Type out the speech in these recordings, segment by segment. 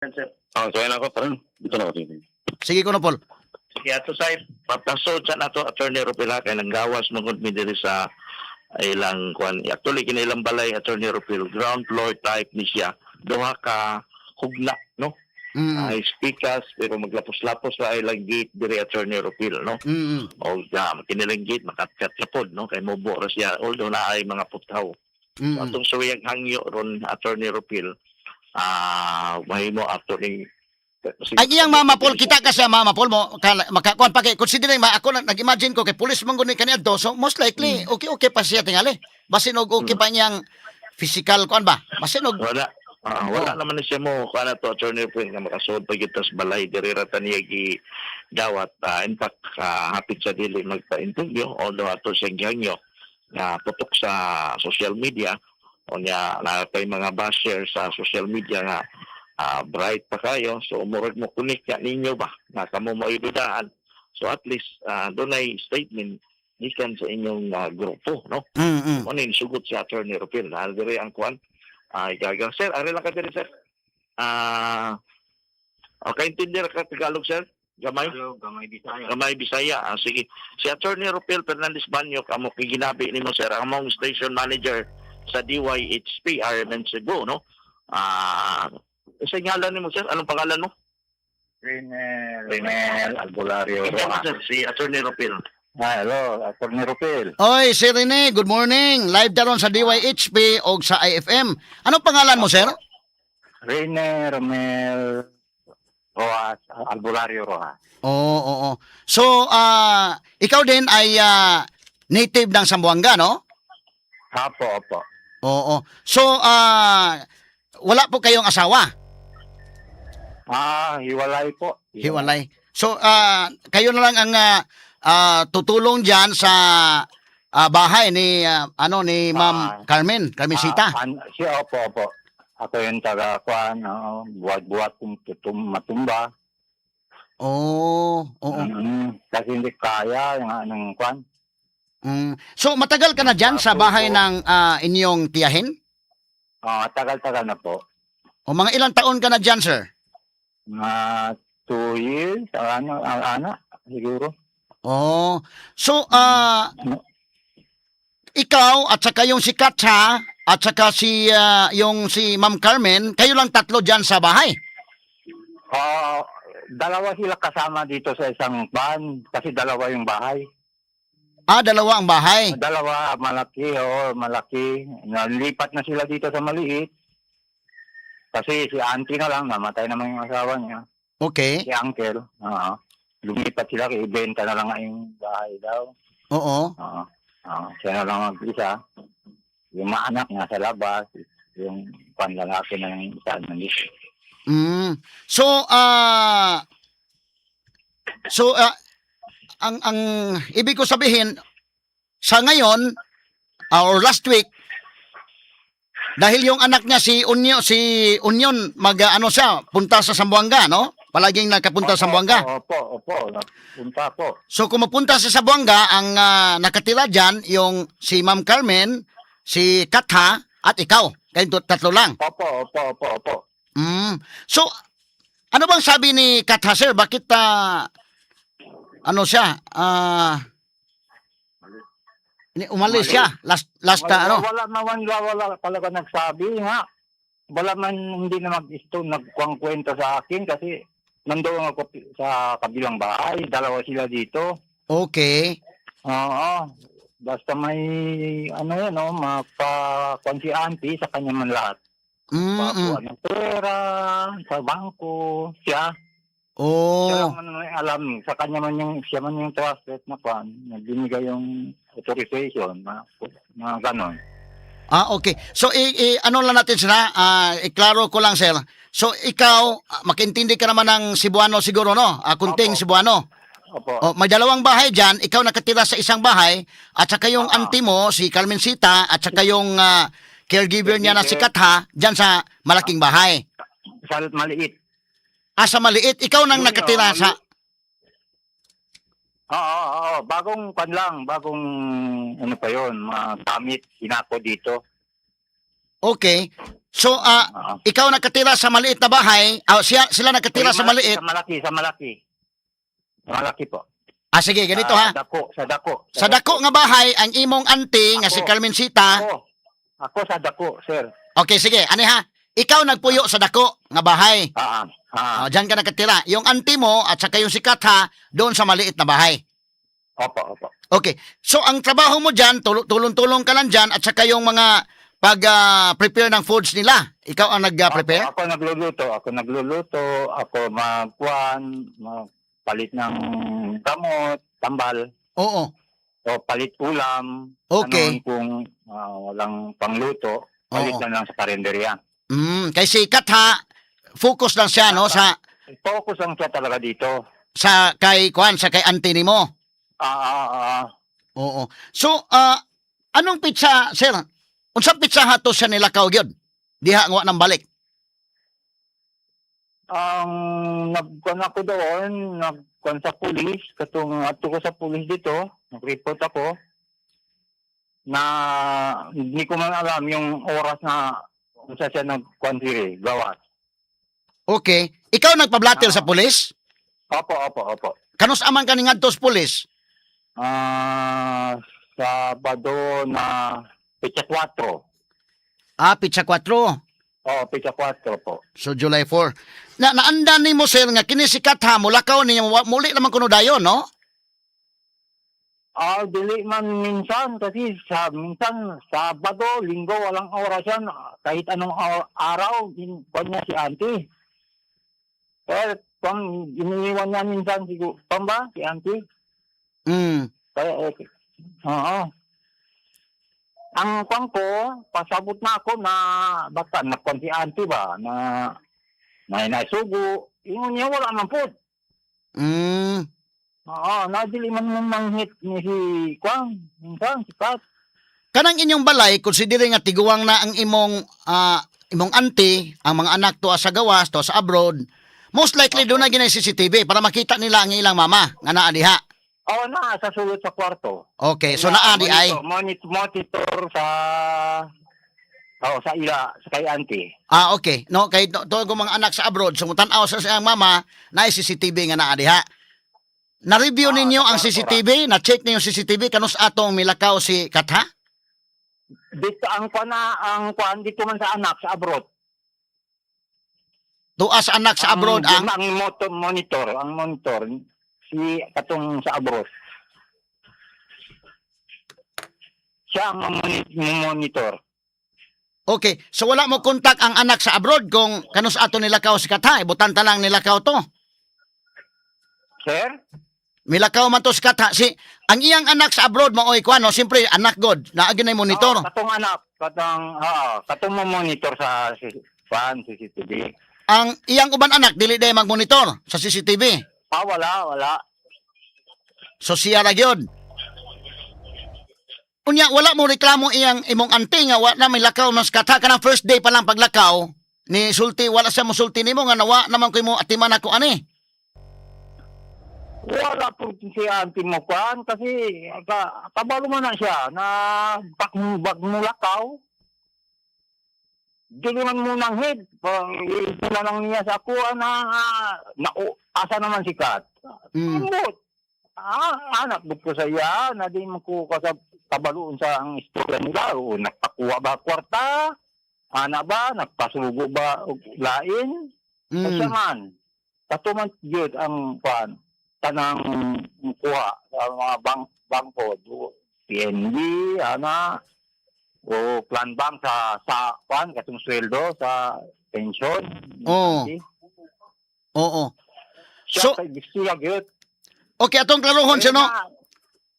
Sir. Ah, so na ako, parang dito na ako dito. Sige ko na, Paul. Sige, ato sa patasod sa nato, Attorney Rupil, kay nanggawas man gud mi diri sa ilang kwan. Actually, kini ilang balay, Attorney Rupil, ground floor type ni siya. Duha ka hugna, no? Ay speakers pero maglapos-lapos ra ilang gate diri, Attorney Rupil, no? O ja, kinilang gate makatkat na pod, no? Kay mubo ra siya although na ay mga putaw. Atong suwiyang hangyo ron, Attorney Rupil, mahimo ato ning Ay, iyang mama, Paul, kita ka siya mama, Paul, mo makakuan pa kay considering ma ako nag-imagine ko kay pulis man gud ni kaniadto, so most likely okay okay pa siya tingali. Basin og okay pa niyang physical kuan ba? Basin og Wala. Wala naman ni siya mo kuan to, Attorney Rupil, nga makasuod pa gyud tas balay diri ra ta niya gi dawat. In fact, hapit sa dili magpa-interview although ato siyang gihangyo nga putok sa social media o niya na kay mga basher sa social media nga bright pa kayo, so murag mo kunik ka ninyo ba nga kamo mo ibidaan, so at least dunay statement gikan sa inyong grupo, no? Mo ni sugot si Attorney Rupil na diri ang kuan ay gaga. Sir, ari lang ka diri, sir. Okay, intindi ra ka Tagalog, sir? Gamay? Hello, gamay Bisaya. Gamay Bisaya. Sige. Si Attorney Rupil Fernandez Banyo, amo kay ginabi nimo, sir, among station manager sa DYHP RMN Cebu, no? Sa ngalan nimo, sir? Anong pangalan mo? Renel, Renel Albulario Ikaw, Rojas. sir, si Attorney Rupil. Hello, Attorney Rupil. Oy, si Rene, good morning. Live daron sa DYHP og sa IFM. Anong pangalan mo, sir? Rene Romel Rojas, Albulario Rojas. Oo. So, ikaw din ay native ng Zamboanga, no? Opo, opo. Oo. So, wala po kayong asawa? Hiwalay po. Hiwalay. So, kayo na lang ang tutulong diyan sa bahay ni ano ni Ma'am Carmen, Carmencita. Siya, opo, opo. Ako yung taga kuan, buhat-buhat kung matumba. Oo. Kasi hindi kaya yung anong kuan. So, matagal ka na diyan sa bahay Opo. ng inyong tiyahin? Tagal-tagal na po. O mga ilang taon ka na diyan, sir? Mga 2 years, ano, ano, siguro. Oh. So, ikaw at saka yung si Katsa at saka si yung si Ma'am Carmen, kayo lang tatlo diyan sa bahay. Dalawa sila kasama dito sa isang van kasi dalawa yung bahay. Dalawa ang bahay. Dalawa, malaki, oo, malaki. Nalipat na sila dito sa maliit. Kasi si auntie na lang, namatay naman yung asawa niya. Okay. Si uncle, oo. Lumipat sila, ibenta na lang nga yung bahay daw. Oo. Oo. Oo, siya na lang mag-isa. Yung mga anak nasa labas, yung panlalaki na yung isa nandito. So, ang ibig ko sabihin sa ngayon or last week, dahil yung anak niya si Union mag ano siya, punta sa Zamboanga, no? Palaging nakapunta sa Zamboanga. Opo, opo, punta po. So kung mapunta sa Zamboanga, ang nakatira diyan yung si Ma'am Carmen, si Katha at ikaw. Kayong tatlo lang. Opo, opo, opo, opo. So ano bang sabi ni Katha, sir? Bakit ano siya? Umalis siya last last Wala, ano? wala naman, wala, wala talaga nagsabi nga. Wala man, hindi na mag-isto, nagkuwang kwento sa akin kasi nandoon ako sa kabilang bahay, dalawa sila dito. Oo. Basta may, ano yan, no, mapa, si auntie, sa kanya man lahat. Pakuha ng pera, sa bangko, siya. Siya lang man may alam, sa kanya man yung, siya man yung trusted na kwan, nagbinigay yung authorization, mga ganon. Okay. So ano lang natin sila, iklaro ko lang, sir. So ikaw, makintindi ka naman ng Cebuano siguro, no? Kunting Opo. Cebuano. Opo. Oh, may dalawang bahay diyan, ikaw nakatira sa isang bahay at saka yung auntie mo si Carmencita at saka yung caregiver niya na si Katha diyan sa malaking bahay. Sa maliit. Sa maliit, ikaw nang Yun, nakatira oh, sa Oo, oo, oo. Bagong kan lang, bagong ano pa yon, mga gamit, hinako dito. Okay. So ikaw nakatira sa maliit na bahay, sila nakatira sa maliit. Sa malaki, sa malaki. Sa malaki po. Ah, sige, ganito ha. Sa dako, sa dako. Sa dako nga bahay ang imong auntie nga si Ako. Carmencita. Ako sa dako, sir. Okay, sige. Ani ha? Ikaw nagpuyo sa dako nga bahay. Ah, ah, ah. Oh, diyan ka nakatira. Yung auntie mo at saka yung si Katha doon sa maliit na bahay. Opo, opo. Okay. So ang trabaho mo diyan, tulong-tulong ka lang diyan at saka yung mga pag prepare ng foods nila. Ikaw ang nag-prepare? Ako nagluluto, ako magkuan, magpalit ng gamot, tambal, o palit ulam. Ano kung walang pangluto, palit na lang sa karinderya. Kay si Katha, focus lang siya, no, sa Focus lang siya talaga dito. sa kay kuan, sa kay auntie nimo. Ah, ah, ah. Oo. So, anong pitsa, sir? Unsang pitsa hato siya nilakaw gyud? Diha nga wa nang balik. Ang nagkuan ako doon, nagkuan sa pulis, katong ato ko sa pulis dito, nag-report ako na hindi ko man alam yung oras na unsa siya nagkuan diri, gawas. Okay. Ikaw nagpa-blatter sa pulis? Opo, opo, opo. Kanus aman ka ni ngadto sa pulis? Ah, Sabado na petsa 4. Ah, pitsa 4. Oh, petsa 4 po. So July 4. Na naanda nimo, sir, nga kini si Katha mulakaw niya muli naman kuno dayon, no? Ah, dili man minsan kasi sa minsan Sabado, Linggo, walang oras yan. Kahit anong araw, kuwan niya si auntie. Pero kung iniiwan niya minsan siguro, kung ba si auntie? Kaya okay. Oo. Ang kwan ko, pasabot na ako na basta nagkwan si auntie ba na na naisugo. Ingon niya wala man po. Oo, nadili man mong manghit ni si Kwan, minsan si Pat. Kanang inyong balay, considering nga tiguang na ang imong auntie, ang mga anak tuwa sa gawas, tuwa sa abroad, most likely doon na ginay CCTV para makita nila ang ilang mama nga naa diha. Oo na, sa sulod sa kwarto. Okay, so naa di ay. Monitor sa, oh, sa ila, sa kay auntie. Ah, okay. No, kay to mga anak sa abroad, so tan-aw sa siyang mama, na CCTV nga naa diha. Na-review ninyo sa ang kwarto. CCTV, na-check ninyo yung CCTV kanus atong milakaw si Katha? Dito ang kwan na, ang kwan dito man sa anak sa abroad. Tuwa sa anak sa abroad ang ang monitor, ang monitor si katong sa abroad. Siya ang monitor. Okay, so wala mo kontak ang anak sa abroad kung kanus ato nilakaw si Katha, ibutan ta lang nilakaw to. Sir? Milakaw man to si Katha. Si ang iyang anak sa abroad maoy kuan, no, siyempre anak god, naa gyud nay monitor. Oo, katong anak, katong oo, katong mo monitor sa si kwan CCTV. Ang iyang uban anak dili day magmonitor sa CCTV. Ah, wala, wala. So siya ra gyud. Unya wala mo reklamo iyang imong auntie nga wa na may lakaw mas Katha kanang first day pa lang paglakaw ni sulti, wala siya mosulti nimo nga nawa naman ko imo atiman ako ani? Wala po si auntie mo kwan kasi kabalo man na siya na bag mulakaw. Dili man mo nang head. Ito na lang niya sa kuha na, na asa naman si Kat. Ambot. Ah, anak bud ko sa iya na di mo ko sa kabaluon sa ang istorya nila. O, nagpakuha ba kwarta? Ana ba? Nagpasugo ba og lain? Kasi man, kato man gyud ang kwan, tanang kuha sa mga bangko, PNB, ana, o Plan Bank sa kwan, katong sweldo, sa pensyon. Oo. Oo. Siya So- kay gusto gyud. Okay, atong klarohon siya, no.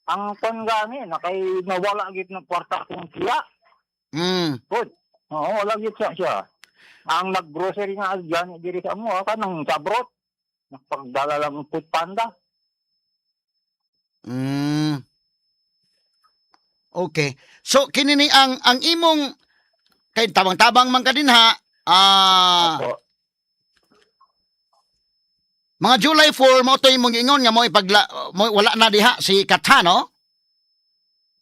Ang kwan gani, na kay nawala gyud ng kwarta kung siya. Good. Oo, wala gyud siya siya. Ang nag-grocery nga gani diri sa amo, kanang sabrot. Nagpagdala lang ng food panda. Okay. So kini ni ang imong kay tabang-tabang man ka din ha. Opo. Mga July 4 mo to imong ingon nga mo ipagla mo, wala na diha si Katha, no?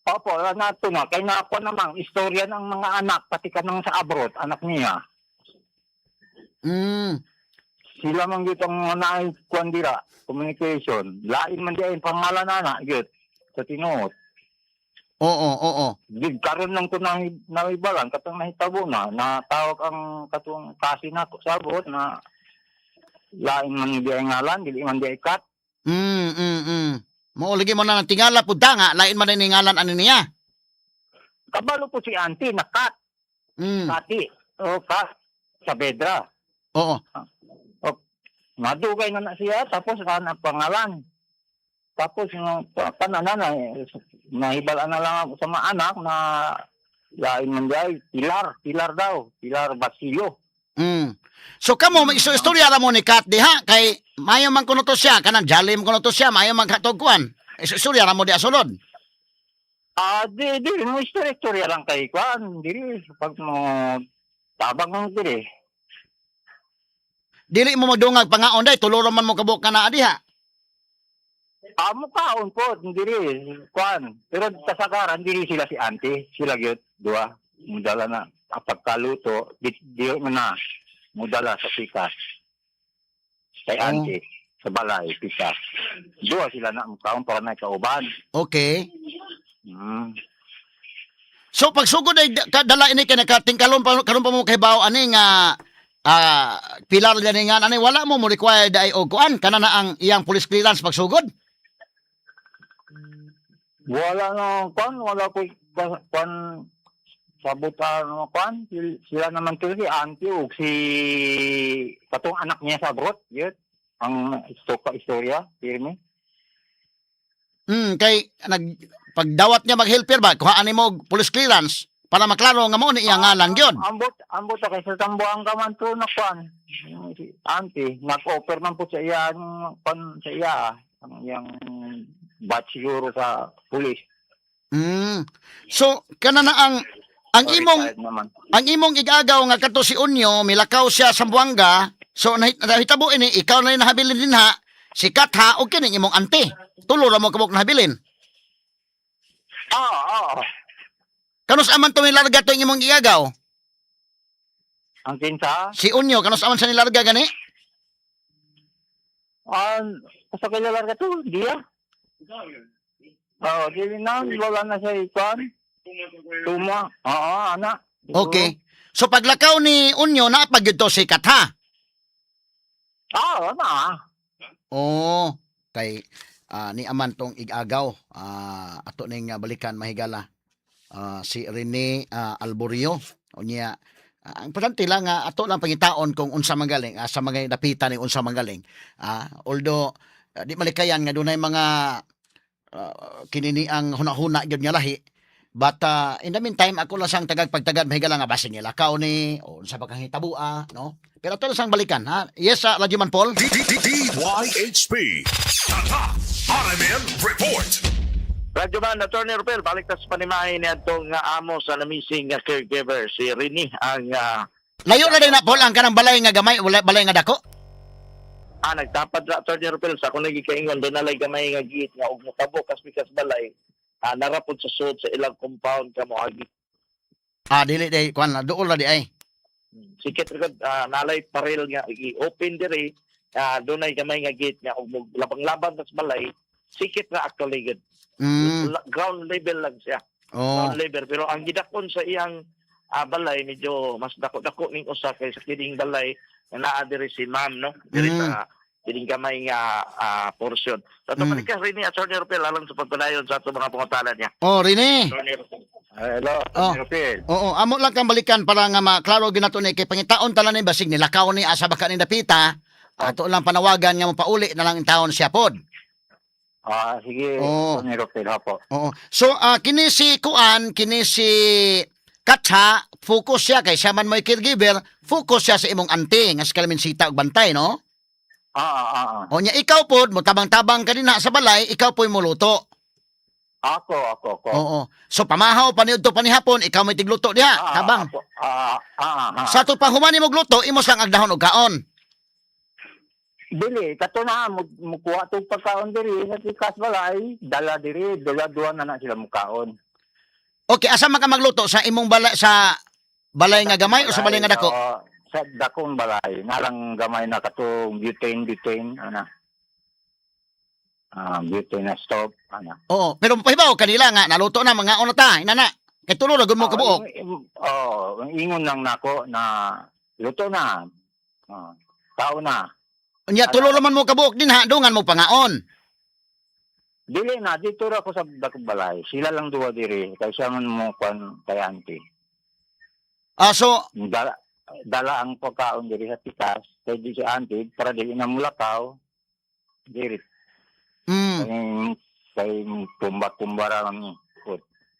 Opo, nato na. Kay nako namang istorya ng mga anak, pati ka nang sa abroad, anak niya. Sila man gyud ang naay kuan dira, communication. Lain man di ay pangalan ana gyud sa tinuod. Oo, oo. Gid karon lang ko na naibalan katong nahitabo na natawag ang katong kasi nako sa abroad na lain man di ay ngalan, dili man di ay cut. Mao lagi mo na nang tingala pud ta nga lain man ni ngalan ani niya. Kabalo po si auntie na cut, kati o cut sa bedra. Oo. Nadugay na na siya tapos ana pangalan. Tapos no, kanana na nahibalaan na lang ako sa mga anak na lain man di ay Pilar, Pilar daw, Pilar Basilio. So kamo may istorya ra mo ni Kat diha kay mayo man kuno to siya kanang jolly man kuno to siya, mayo man katog kuan. Istorya ra mo diha sulod. Ah, di mo istorya istorya lang kay kwan, diri pag mo tabang mo diri. Dili mo magdungag pangaon day, tulo ra man mo kabuok ka naa diha. Ah, mukaon po diri kwan. Pero kasagaran diri sila si auntie, sila gyud duha. Mudala na pagkaluto, di mo na mudala sa pikas. Kay Oh. auntie sa balay pikas. Duha sila na mukaon para na kauban. Okay. So pagsugod ay dala ini kay nakatingkalon pa karon pa mo kay bawo ani nga Pilar gani nga ani wala mo mo required ay og kuan kana na ang iyang police clearance pagsugod. Wala na kwan, wala ko kwan sabutan no kwan sila naman to si auntie ug si katong anak niya sa abroad yun ang istorya pirmi. Kay nag pagdawat niya maghelper ba kuhaan nimo og police clearance para maklaro nga mo ni iyang ngalan gyud. Ambot ambot kay sa Tambuang ka man to na kwan si auntie nag-offer man po sa iya ang kwan sa iya ang iyang batch siguro sa pulis. So kana na ang imong Retired naman. Ang imong igagaw nga kadto si Unyo milakaw siya sa Buanga, so nahitabo ini ikaw na nahabilin dinha si Katha og kining imong ante. Tulo ra mo kabuk nahabilin. Ah, ah. Kanus aman to nilarga to imong igagaw? Ang kinsa? Si Unyo kanus aman sa nilarga gani? Ah, sa kailan ka to? Dia? Oo, di na, wala na siya ikuan. Tuma. Oo, anak. Okay. So paglakaw ni Unyo naa gyud to si Katha. Ah, ana. Oo, kay ni aman tong igagaw ato ning balikan mahigala si Rene Alborio unya ang importante lang nga ato lang pangitaon kung unsa magaling asa mga dapitan ni unsa magaling although di malikayan nga dunay mga kinini ang hunahuna gyud nga lahi, but in the meantime ako lang sang tagag pagtagad mahigala nga basin nila kao ni o unsa pa kang hitabua, no, pero ato lang sang balikan ha. Yes, Radyoman Paul. D D D DYHP. Tatak RMN Report. Radyo Man, Attorney Rupel, balik ta sa panimahe ni atong amo sa namising nga caregiver, si Rini, ang Layo na din na Paul ang kanang balay nga gamay, wala balay nga dako. Nagtapad ra, Attorney Rupel, sa akong nagikaingon doon nalay gamay nga giit nga og mokabo kas balay narapod sa sud sa ilang compound kamo agi. Dili day kuan na duol ra di ay. Sikit ra gud nalay parel nga i-open diri dunay gamay nga gate nga og labang-labang tas balay sikit ra actually gud. Ground level lang siya. Oh. Ground level pero ang gidakon sa iyang balay medyo mas dako-dako ning usa kay sa kining balay nga naa diri si ma'am, no, diri sa kining gamay nga portion. So balik ka rin ni Attorney Rupel alang sa pagpadayon sa ato mga pangutana niya. Oh, Rene. Attorney Rupel. Hello, Oh. Rupel. Oo, amo lang kang balikan para nga maklaro ginato ni kay pangitaon tala ni basig nilakaw ni asa baka ni dapita. Ato lang panawagan nga mopauli na lang in taon siya pod. Ah, sige, Oo. Tony Rupel, hapo. Oo. So kini si kuan, kini si Katha, focus siya kay siya man mo'y caregiver, focus siya sa imong ante nga si Kalaminsita og bantay, no? Ah, ah, ah, ah. O nya ikaw pod mo tabang-tabang kanina sa balay, ikaw po'y moluto. Ako, ako, ako. Oo. So pamahaw pa niudto pa ni hapon, ikaw may tigluto diha, Ah, tabang. ako. Ah, ah, ah. Sa ato pa human nimo gluto, imos lang agdahon og kaon. Dili, kato na, mukuha tong pagkaon diri sa tikas balay, dala diri, dala duwa na na sila mukaon. Okay, asa man ka magluto sa imong balay, sa balay nga gamay o sa balay nga dako? Oo, sa dakong balay. Nalang gamay na katong butane, butane, ana. Ah, butane na stove, ana. Oo, pero pahibaw kanila nga naluto na mga una ta, inana. Kay tulo ra gud mo kabuok. Oo, ingon lang nako na luto na. Oh, tao na. Unya tulo ra man mo kabuok din ha, dungan mo pangaon. Dili na, dito ra ko sa dakong balay. Sila lang duwa diri. Kay siya man mo kwan kay auntie. Ah, so Dala, dala ang pagkaon diri sa pikas. Kay di si auntie, para dili na mulakaw. Diri. Kay, kay tumba-tumba ra lang ni.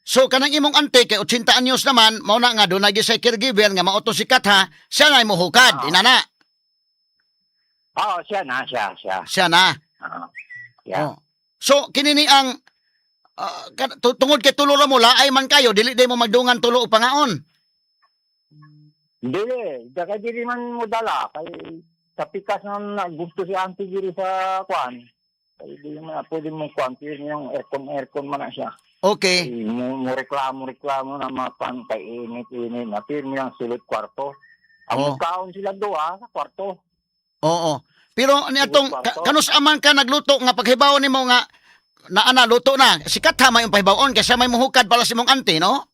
So kanang imong ante kay 80 anyos naman, mao na nga dunay gyud say caregiver nga mao to si Katha, siya na mohukad, inana. Oo, siya na, siya, siya. Siya na. Ah, siya. Oh. So kini ni ang tungod kay tulo ra mo laay man kayo, dili day mo magdungan tulo og pangaon. Dili, kay dili man mo dala. Kay sa pikas na, na gusto si auntie diri sa kwan. Kay dili man na pwede mo kwan. Pwede yung aircon, aircon man na siya. Okay. Kay mo reklamo, reklamo na mga kwan. Kay init, init na. Pirmi ang sulod kwarto. Oh. Ang kaon sila duha sa kwarto. Oo. Pero ni atong Kwarto. kanus aman ka nagluto nga paghibaw nimo nga naa na luto na. Si Katha may pahibawon kay siya may muhukad para sa imong ante, no?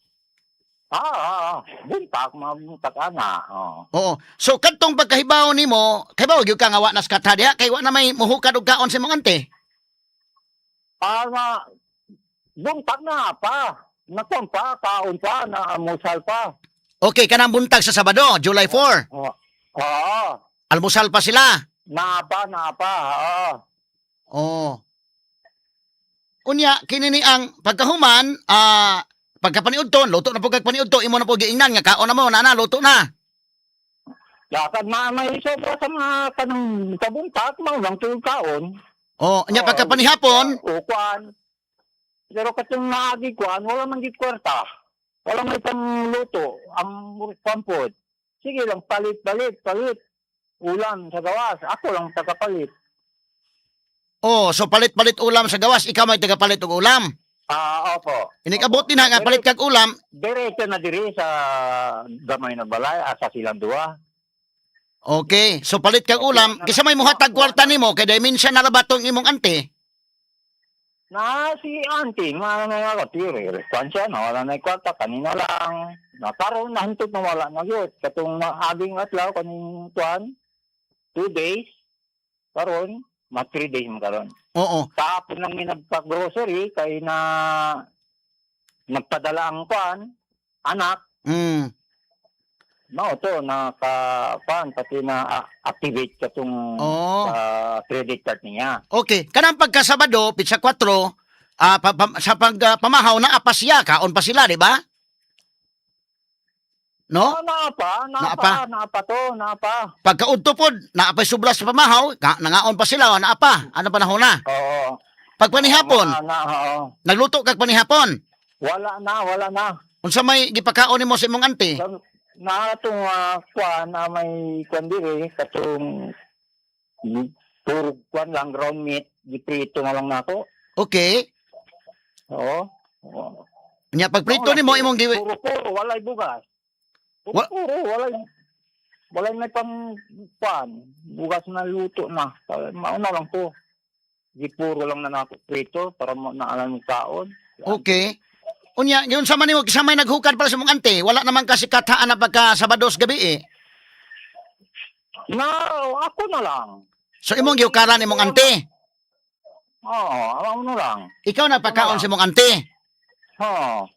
Ah. Buntag, mga buntag ana. Oh. Oo. So kadtong pagkahibaw nimo, kahibaw gyud ka nga wa na si Katha diha kay wa na may muhukad og kaon sa imong ante. Ah, na, buntag na pa. Nakon pa, kaon pa, na almusal pa. Okay, kanang buntag sa Sabado, July 4. Oo. Oo. Almusal pa sila. Naa pa, naa pa. Oo. Oo. Unya kini ni ang pagkahuman, pagkapaniudto, luto na po kag paniudto, imo na po giingnan nga kaon na mo, na luto na. Lakad na may sobra sa mga kanang kabuntag, mga lang tuyong kaon. Oh, nya Oo. pagkapanihapon, O kuan. Pero katong naagi kuan, wala man gid kwarta. Wala may pangluto, ang kuan pod. Sige lang, palit, palit, palit. Ulam sa gawas. Ako lang tagapalit. Oh, so palit-palit ulam sa gawas, ikaw may tagapalit og ulam. Ah, opo. Inikabot din ha nga palit kag ulam. Diretso na diri sa gamay na balay, asa silang duha. Okay, so palit kag ulam, kisa may muhatag kwarta nimo kay dahil minsan na ra ba tong imong ante? Na si auntie, mga na ako, tiri, kuan siya, nawala na yung kwarta, kanina lang. Nakaroon, nahantot na wala na yun. Katong naaging atlaw, kaning kuan, 2 days, karon, ma 3 days mo karon. Oo. Kahapon lang may nagpa-grocery, kay na nagpadala ang kuan, anak, no, to, naka, kuan, pati na activate katong credit card niya. Okay, kanang pagkasabado, pizza 4, sa pag pamahaw na apa siya, kaon pa sila, di ba? No? Oh, naa pa, naa Naa pa, naa pa to, naa pa. Pagkaudto pod, naapay subla sa pamahaw, nangaon pa sila, naa pa. Ano panahon na? Oo. Pagpanihapon, Na, oo. nagluto kag panihapon. Wala na, wala na. Unsa may gipakaon nimo sa imong ante? Na itong kuan na may kuan diri katong puro kuan lang ground meat giprito na lang nako. Okay. Oo. Oo. Nya pagprito nimo imong giwi Puro puro walay bugas. Puro puro walay walay may pang kuan bugas na luto na. Mauna lang to. Gipuro lang na nako prito para mo na alam kaon. Okay. Unya, yun sa man nimo kinsa may naghukad para sa imong ante, wala naman kasi kataan na pagka Sabado sa gabi eh. Na ako na lang. So imong gihukaran imong ante. Oo, ako na lang. Ikaw na pagkaon sa imong ante. Oo.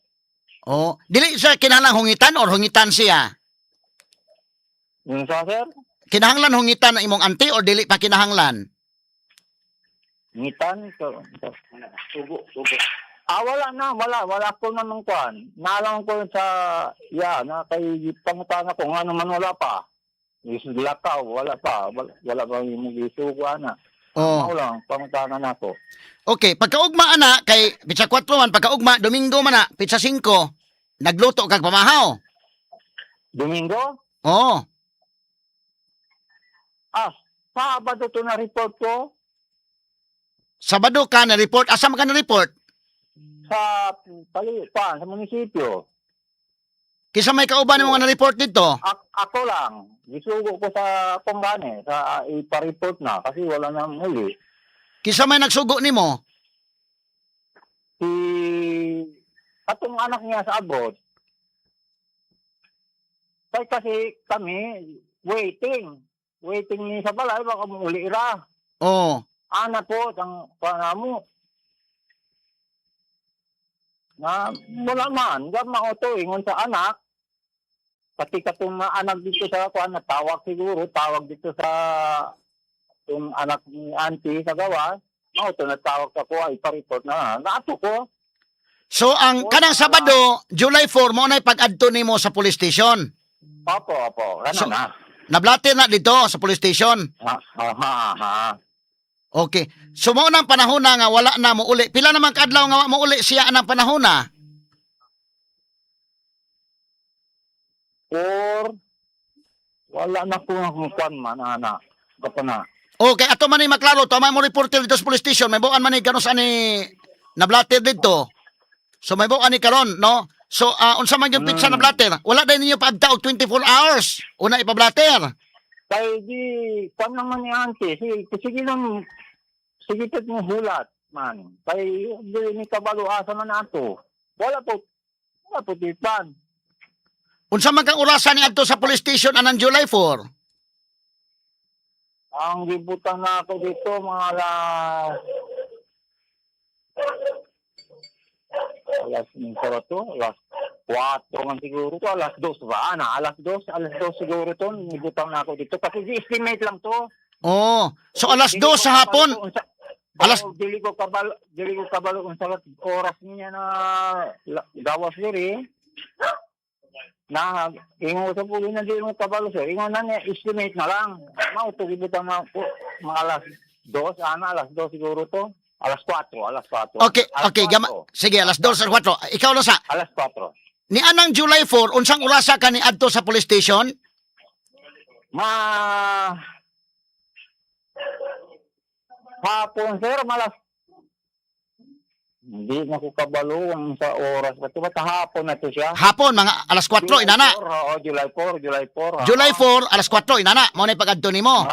Oh, dili sa kinahanglan hungitan or hungitan siya. Yung sa sir? Kinahanglan hungitan ang imong ante or dili pa kinahanglan? Ngitan ko. Sugo, sugo. Ah, wala na, wala, wala ko na nung kwan. Naalam ko sa, ya, na kay pangutana ko, nga naman wala pa. Is lakaw, wala pa. Wala, wala pa yung mag-isugo, ana. Oh. Ako lang, pangutana na ko. Okay, pagkaugma ana kay pizza 4 man, pagkaugma Domingo man na, pizza 5, nagluto kag pamahaw. Domingo? Oh. Ah, Sabado to na report ko. Sabado ka na report, asa man ka na report? Sa pali pa sa munisipyo. Kinsa may kauban nimo nga na-report dito? Ako lang, gisugo ko sa kongane, sa ipa-report na kasi wala nang uli. Kinsa may nagsugo nimo? Si katong anak niya sa abroad. Kay kasi kami waiting. Waiting ni sa balay baka muuli ra. Oh. Ana po ang panamo. Na wala man, gam mauto ingon sa anak. Pati katong mga anak dito sa kuan natawag siguro, tawag dito sa itong anak ni auntie sa gawa. Mauto natawag sa kuha, ipa-report na. Naato ko. So ang kanang Sabado, July 4 mo nay pag-adto nimo sa police station. Opo, opo. Ano So- na? Nablater na dito sa police station. Ha, ha, ha, ha. Okay. So mao nang panahon na nga wala na mo uli. Pila naman kaadlaw nga wa mo uli siya anang panahon na? Or, wala na ko ng kuan man, ana. Kapo na. Okay, ato man ni maklaro, tama mo reporter dito sa police station, may buwan man ni karon sa ni nablater dito. So may buwan ni karon, no? So unsa man yung pitsa na blatter? Wala din ninyo paagta og 24 hours. Una ipablatter. Kay di, kuan naman ni auntie, sige, sige lang, sige pud mo hulat, man. Kay di ni kabalo asa man ato. Wala po tipan. Unsa man kang orasan ni adto sa police station anang July 4? Ang gibutang na ako dito, mga alas 5 ba to? Alas 4 man siguro to. Alas 2 ba? Ana, alas 2, alas 2 siguro to. Gibutang na ako dito. Kasi estimate lang to. Oh, so alas Dili 2 ko sa hapon. kabalo unsa- Dili ko kabalo unsa oras niya na gawas diri. Na ingon sa pulo na dili mo kabalo sir. Ingon na niya estimate na lang. Mao to gibutang na ko mga alas 2, ana alas 2 siguro to. Alas 4, alas 4. Okay, Alas okay, gama. 4. Sige, alas 2 sa 4. Ikaw lang sa Alas 4. ni anang July 4, unsang orasa ka ni adto sa police station? Ma hapon sir, malas hindi na ko kabalo ang sa oras ba to, basta hapon na to siya. Hapon mga alas 4 July inana. 4, oo, July 4, July 4. July 4 alas 4 inana, mao na pag-adto nimo.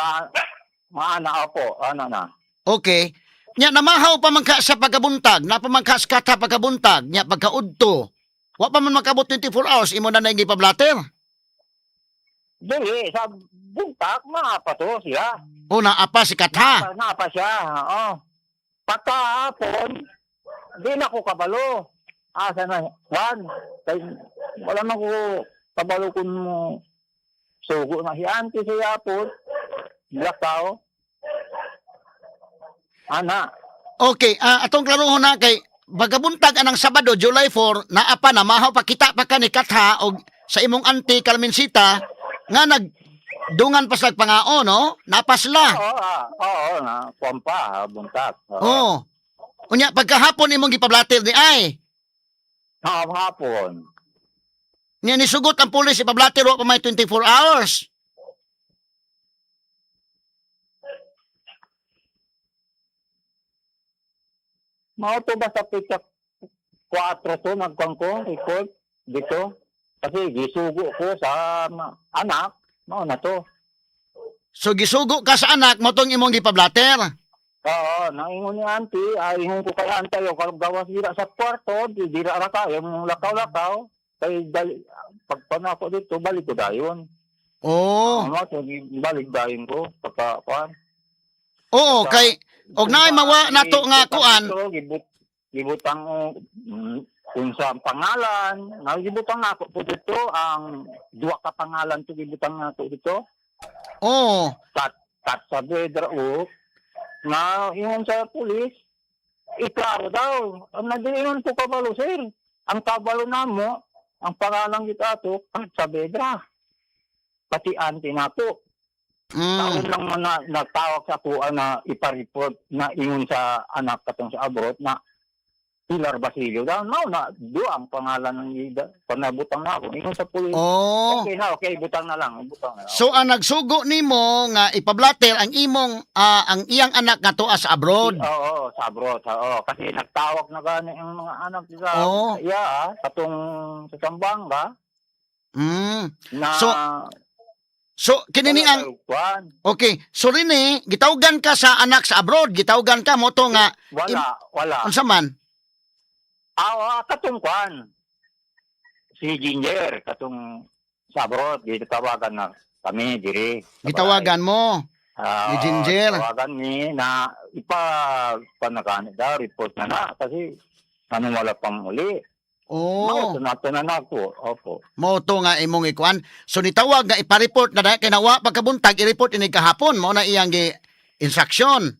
Maana opo, ana na. Okay. Nya namahaw pa man ka sa pagkabuntag, na pa man ka sa kata pagkabuntag, nya pagkaudto. Wa pa man makabot 24 hours imo na naing gipablatter. Dili, sa buntak, maapa to siya. O naa pa si Katha. Maapa siya, oo. Pagkahapon, di na ko kabalo. Asa na, one. Kay, wala na ko kabalo kung mo sugo na si auntie siya po. Lakaw. Ana. Okay, atong klarohon na kay pagkabuntag anang Sabado, July 4, naa pa namahaw pa kita pa ka ni Katha og sa imong auntie Carmencita nga nagdungan pa sila pangao, no? Napa sila. Oo, oo, na, kuwan pa, buntak. Oo. Oo. Unya pagkahapon imong gipablatter ni ay. Hapon. Nya nisugot ang pulis ipablatter wa pa may 24 hours. Mao to ba sa pizza 4 to nagkuan ko record dito kasi gisugo ko sa anak mao na to. So gisugo ka sa anak mo tong imong gipablatter. Oo, naingon ni auntie, ay ingon ko kay auntie yo karong gawas dira sa kwarto, di dira ra kayo mong lakaw-lakaw kay dali pagpana ko dito balik ko dayon. Oo. Ano to balik dayon ko pagka kuan. Oo, kay og naay mawa nato nga kuan. Dito, gibutang unsa ang pangalan, nga gibutang nako po dito ang duwa ka pangalan to gibutang nako dito. Oo. Kat kat sa Bedra o na ingon sa pulis, iklaro daw. Ang nadiingon ko kabalo sir. Ang kabalo namo, ang pangalan kita ato, Kat sa Bedra. Pati auntie nako. Taon lang man na, natawag sa kuha na ipa-report na ingon sa anak katong sa abroad na Pilar Basilio daw. Mao na duha ang pangalan ng ida. Panabutang na ako. Ingon sa pulis. Oh. Okay na, okay, butang na lang, butang na lang. So ang nagsugo nimo nga ipablater ang imong ang iyang anak nga tuwa sa abroad. Oo, oo, sa abroad. Oo, kasi nagtawag na gani ang mga anak sa iya, katong sa Zamboanga na So kini ni wala ang daw kwan. Okay. So rini gitawgan ka sa anak sa abroad, gitawgan ka mo to nga Wala, wala. unsa man? Katong kwan. Si Ginger, katong sa abroad, gitawagan na kami diri sa balay. Gitawagan mo ni Ginger. Tawagan ni na ipa panakani daw, report na na kasi ano wala pang uli. Oh, Mao na na ako. Opo. mo to nga imong ikuan. So nitawag nga ipa-report na dahil kay nawa pagkabuntag i-report ini kahapon mo na iyang gi instruction.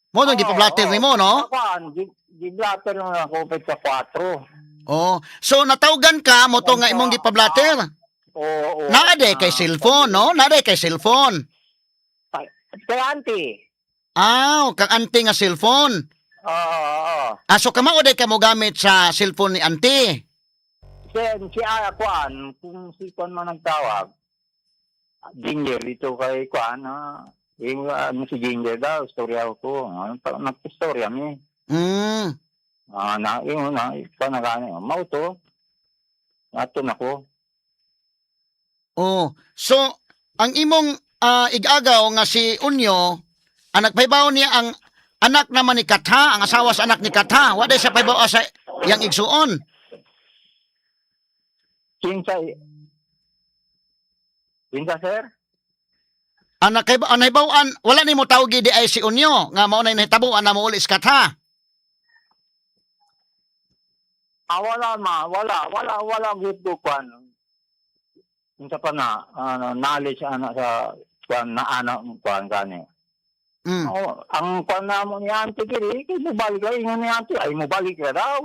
Mo nang Oo, gipablatter oo. nimo, no? Kwan, gi-blatter na ako petsa 4. Oh, so natawgan ka mo to nga imong gipablatter. Oo, oo. Naa de kay cellphone, no? Naa de kay cellphone. Kay auntie. Ah, kang auntie nga cellphone. Oo, oo. Ah, so kamao day ka mo gamit sa cellphone ni auntie. Si Kwan, kung si Kwan man nagtawag, Ginger dito kay Kwan, yung, ano si Ginger daw, istorya ko. Ano, nag-istorya mi. Na, yun, na, ikaw na gani. Mao to. Ato na ko. Oh, so ang imong igagaw nga si Unyo, ang nagpaybaw niya ang anak naman ni Katha, ang asawa sa anak ni Katha. Wa day sa paybaw sa iyang igsuon. Kinsa, kinsa, sir? Ang nakay ang nahibaw-an, wala nimo tawgi di ay si Unyo nga mao na nahitabo ang namuuli si Katha. Wala ma, wala, wala, wala gyud ko kwan. Unsa pa na, ano, knowledge ana sa kwan na ana kwan gani. Oh, ang kwan na mo ni auntie diri, kay mobalik ra ingon ni auntie, ay mobalik ra daw.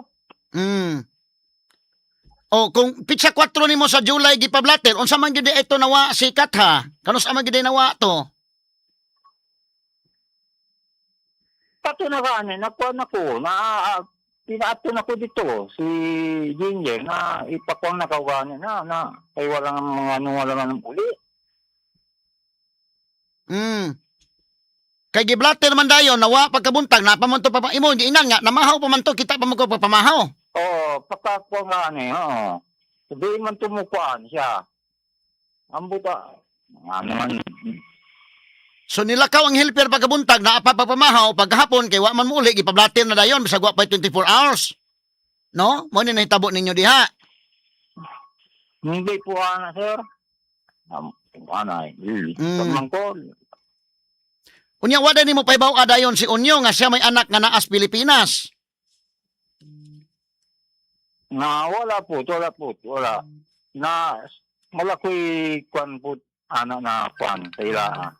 O kung pitsa 4 nimo sa July gipablater, unsa man gyud ito nawa si Katha? Kanus man gyud nawa to? Pato na gani, nakuan ako, na pinaato na ko dito si Ginger na ipakuang nakawani na na kay walang mga ano wala man uli. Kay giblater man dayon nawa pagkabuntag na pa man to pa imo giinan nga namahaw pa man to kita pa man ko pagpamahaw. Oo, pagkakuha nga ni, oo. Sabihin man tumukuan siya. Ang buta, ano man, So nilakaw ang helper pagkabuntag naa pa pagpamahaw pagkahapon kay wa man mo uli gipablater na dayon bisag wa pa 24 hours. No? Mo ni nahitabo ninyo diha. Hindi po ana, sir. Ana, eh. Man ko, Unya wa nimo pahibaw dayon si Unyo nga siya may anak nga naas Pilipinas. Na wala po, wala po, wala. Na, wala ko'y kwan po, ana na kwan, sa ila.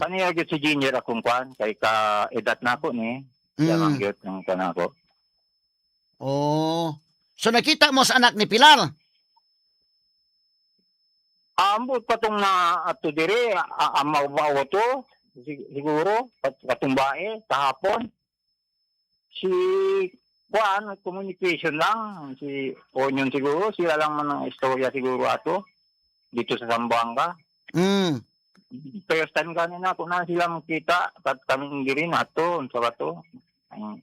Kaniya gyud si Junior akong kwan, kay ka edad na ako ni. Siya man gyud ang kwan ako. Oh. So nakita mo sa anak ni Pilar. Ambot pa tong na ato dire, amaw to, siguro, katumbae, kahapon. Si Juan, communication lang, si Onion siguro, sila lang man ang istorya siguro ato, dito sa Zamboanga. First time kanina ako na sila makita, at kami diri na ato, unsa ba to? Ang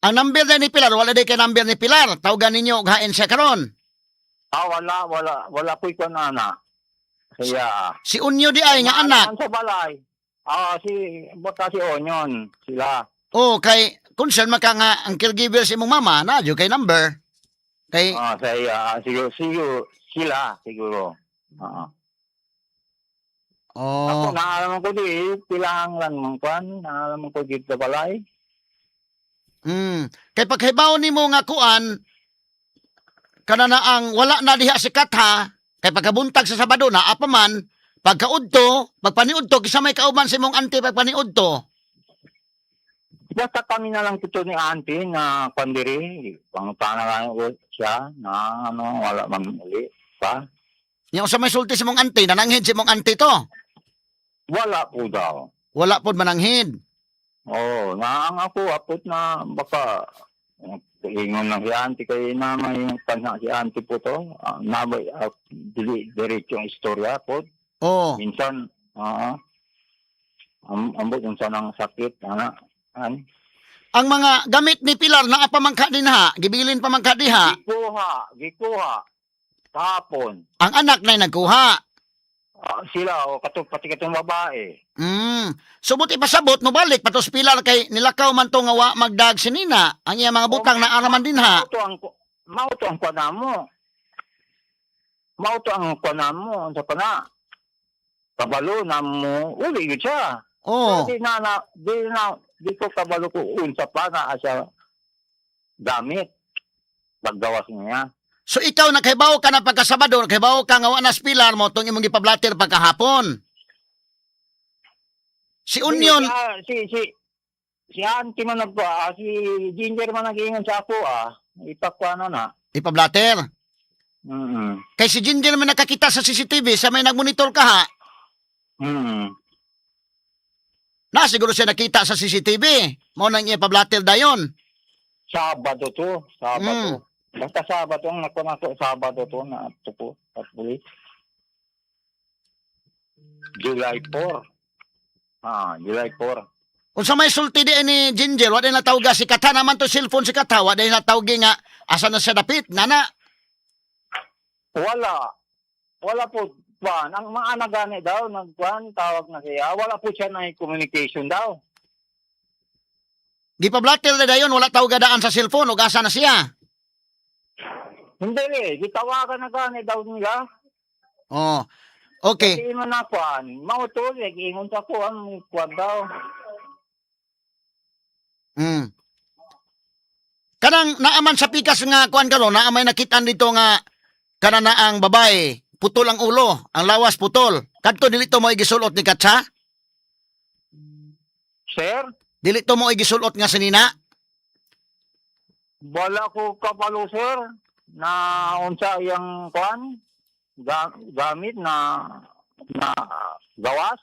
Ang number na ni Pilar, wala day kay number ni Pilar. Tawagan ninyo og hain siya karon. Wala, wala, wala ko'y kwan ana. Kaya, Si Unyo di ay nga anak. Sa balay. Si, baka si Onion, sila. Oh, kay concern maka nga ang caregiver sa imong mama na jud kay number. Kay Saya, siguro, siguro, sila, siguro. Ako, oh, naalaman ko di, pilang lang mong kwan, naalaman ko dito balay. Kay paghibaw nimo nga kuan kana na ang wala na diha si Katha kay pagkabuntag sa Sabado na apa man pagkaudto, pagpaniudto kisa may kauban sa imong auntie pagpaniudto. Basta kami na lang ito ni auntie na kwan diri, pangutana lang ko siya, na ano, wala man uli pa. Nya unsa may sulti sa imong auntie, nananghid sa imong auntie to. Wala po daw. Wala pod mananghid. Oo, na ang ako apot na baka ingon lang si auntie kay na may kanha si auntie po to. Ah, nabay dili diretso ang istorya po. Oh. Minsan ambot unsa nang sakit ana. An Ang mga gamit ni Pilar naa pa man ka dinha, gibilin pa man ka diha. Gikuha, gikuha. Kahapon. Ang anak na nagkuha. Ah, sila o katong pati katong babae. So buti pasabot mo balik patos Pilar kay nilakaw man to nga wa magdag si Nina. Ang iya mga butang na araman dinha. Mao to ang kuan mo. Mao to ang kuan mo unsa pa na. Kabalo na mo uli gyud siya. Oh. Pero di na di ko kabalo ko unsa pa na siya gamit paggawas niya. So ikaw nakahibaw ka na pagka Sabado, nakahibaw ka nga wa na si Pilar mo tong imong gipablater pagkahapon. Si Union, Si auntie man nagpa, si Ginger man nag-ingon sa ako ipakwa na na. Ipablater. Kay si Ginger man nakakita sa CCTV sa may nagmonitor ka ha. Na siguro siya nakita sa CCTV. Mao nang iya pablater dayon. Sabado to, Sabado. Basta Sabado ang nakuha na ko, Sabado to na ato ko at pulis. July 4. July 4. Unsa may sulti di ni Ginger, wa day natawga si Kata naman to cellphone si Kata, wa day natawgi nga asa na siya dapit, nana. Wala. Wala po kwan. Ang mga anak gani daw nagkwan tawag na siya. Wala po siya na communication daw. Gipablater na dayon, wala tawga daan sa cellphone ug asa na siya. Hindi eh, gitawagan na gani daw nila. Oh. Okay. Kasi ingon na kwan. Mao to, ingon sa ko ang kwan daw. Kanang naaman sa pikas nga kuan karon, naamay nakitaan dito nga kana na ang babae, putol ang ulo, ang lawas putol. Kadto dili to mo gisulot ni Katsa? Sir, Dili to mo gisulot nga sinina? wala ko kabalo sir na unsa iyang kwan gamit na na gawas.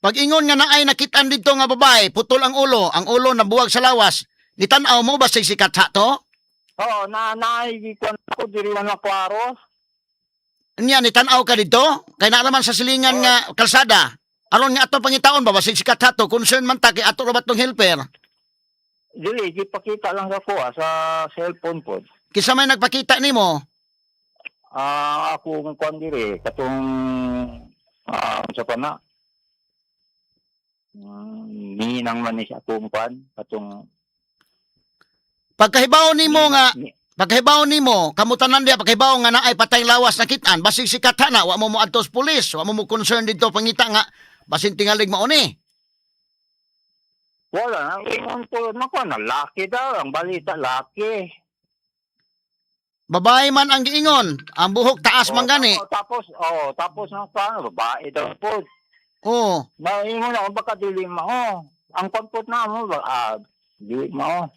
Pag ingon nga naay nakitaan dito nga babae, putol ang ulo nabuwag sa lawas. Nitan-aw mo ba si Katsa to? Oo, na naigikuan ako diri man ako aros. Niya nitan-aw ka dito? Kay naa naman sa silingan nga kalsada. Aron nga ato pangitaon ba basig si Katsa to, concern man ta kay ato ra ba tong helper? Dili gipakita lang sa ko sa cellphone po. Kinsa may nagpakita nimo? Ako ang kwan diri katong unsa pa na. Ninang man ni siya akong kwan katong Pagkahibaw nimo nga pagkahibaw nimo, kamutanan diya pagkahibaw nga naay patay lawas nakitaan, basig si Katsa na wa mo moadto sa pulis, wa mo mo concern dito pangita nga basin tingalig mao ni. Wala na ingon ko na kwan na laki daw ang balita laki. Babae man ang giingon, ang buhok taas man gani. Tapos ng kwan babae daw po. Oo. Naingon ako baka dili mao. Ang kwan na mo ba dili mao.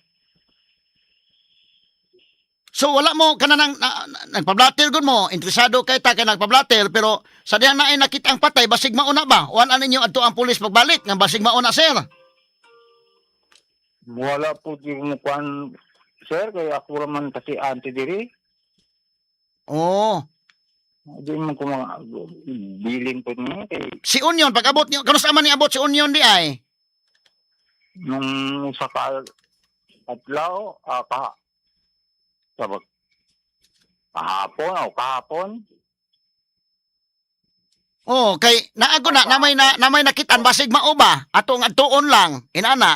So wala mo kana nang nagpablater gud mo, interesado kay ta kay nagpablater pero sa dihang naay nakita ang patay basig mauna ba? Wala ninyo adto ang pulis pagbalik nga basig mauna, sir. Wala po di mo kwan sir kay ako ra man kasi anti diri. Oo. Di mo ko mga bilin po niya kay Si Union pag abot niyo, kanus man ni abot si Union di ay? nung sa adlaw ka kahapon o kahapon. Oh, kay naago na namay nakitaan basig mao ba? Atong adtuon lang inana.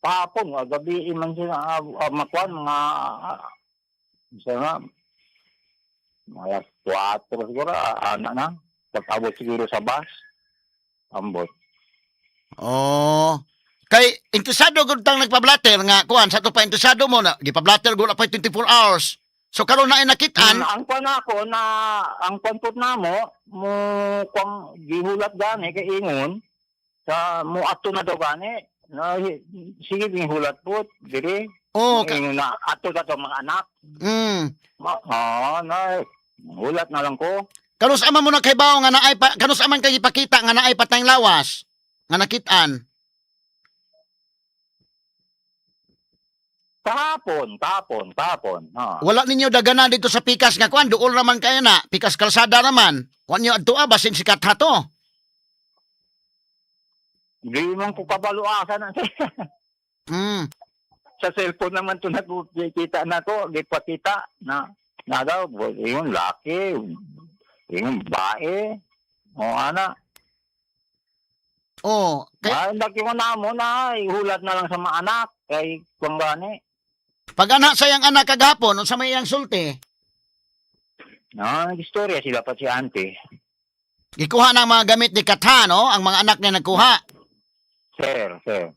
Kahapon gabi man sila makuan mga sa nga mga 4 siguro ana na pag-abot siguro sa bus ambot. Oh. Kay interesado gud tang nagpablater nga kuan sa to pa interesado mo na gipablater gud pa 24 hours. So karon na ay nakitaan, Ang kwan ako na ang kwan po na mo mo kwang gihulat gani kay ingon sa mo ato na daw gani na sige gihulat po diri. Oh, ingon na ato na daw mga anak. Ma, na hulat na lang ko. Kanus ama mo nagkahibaw nga naay pa, kanus aman kay ipakita nga naay patayng lawas. Nga nakit-an. Kahapon, kahapon, kahapon. Ha. Wala ninyo dagana dito sa pikas nga kuan, duol raman kayo na, pikas kalsada raman. Wa niyo adto basin si Katha to. Di man ko kabaluasan na. Sa cellphone naman to nakikita na to, gipakita na na daw, yung laki, yung bae, o ana. Oh, kay Ay, laki ko na mo na, ihulat na lang sa mga anak, kay kung gani. Pag anak sa iyang anak kagahapon, unsa may iyang sulti? No, nag-istorya sila pa si auntie. Gikuha na ang mga gamit ni Katha, no? Ang mga anak niya nagkuha. Sir, sir.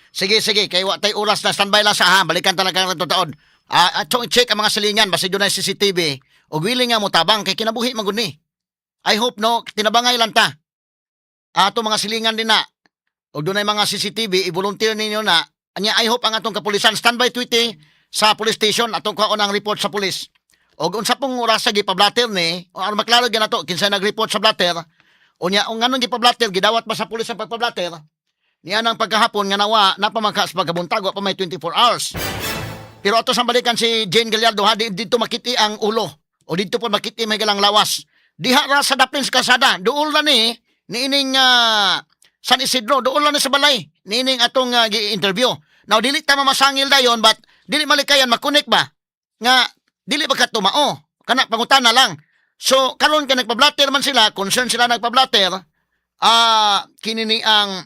Sige, sige, kay wa tay oras na, standby lang sa ha, balikan talaga ang taon. Ah, atong i-check ang mga silingan basta dunay CCTV ug willing nga motabang kay kinabuhi man gud ni. I hope, no, tinabangay lang ta. Ato mga silingan din na ug dunay mga CCTV, i-volunteer ninyo na. Anya, I hope ang atong kapulisan standby tweety sa police station atong kuhaon ang report sa police. Og unsa pong orasa gipablatter ni, o aron maklaro gyud nato kinsa nag-report sa blatter. Unya, kung nganong gipablatter, gidawat ba sa pulis ang pagpablatter? Niya nang pagkahapon nga nawa napamangka sa pagkabuntag, wa pa may 24 hours. Pero ato sang balikan si Jane Gallardo ha, dito makiti ang ulo o dito po makiti may galang lawas. Diha ra sa dapin sa kalsada, duol na ni niining San Isidro, duol na ni sa balay niining atong gi-interview. Now dili ta mamasangil dayon, but dili malikayan makunik ba nga dili ba ka tumao? Kana pangutana lang. So karon kay nagpa-blatter man sila, concern sila nagpa-blatter, kini ni ang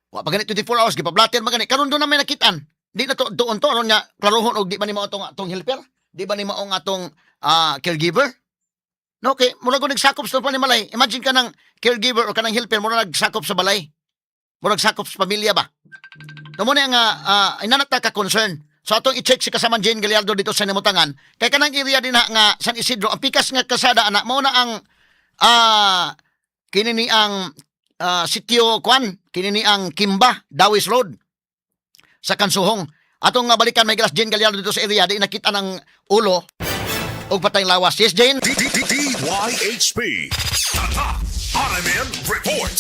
wa pa gani 24 hours gipablatter man gani karon doon na may nakitaan. Di na to doon to aron nga klarohon og di ba ni mao atong atong helper? Di ba ni mao ang atong caregiver? No, kay murag ko nagsakop sa panimalay. Imagine ka ng caregiver o kanang helper, murag nagsakop sa balay. Murag sakop sa pamilya ba? No mo na nga inanat ta ka concern. So atong i-check si kasaman Jane Gallardo dito sa Nimutangan. Kay kanang area din na nga San Isidro, ang pikas nga kalsada ana mao na ang kini ni ang sitio kwan, kini ni ang Kimba, Dawis Road sa Kansuhong. Atong nga balikan may gilas Jane Gallardo dito sa area, di nakita ng ulo og patay lawas. Yes, Jane. D D D DYHP. Tatak RMN Report.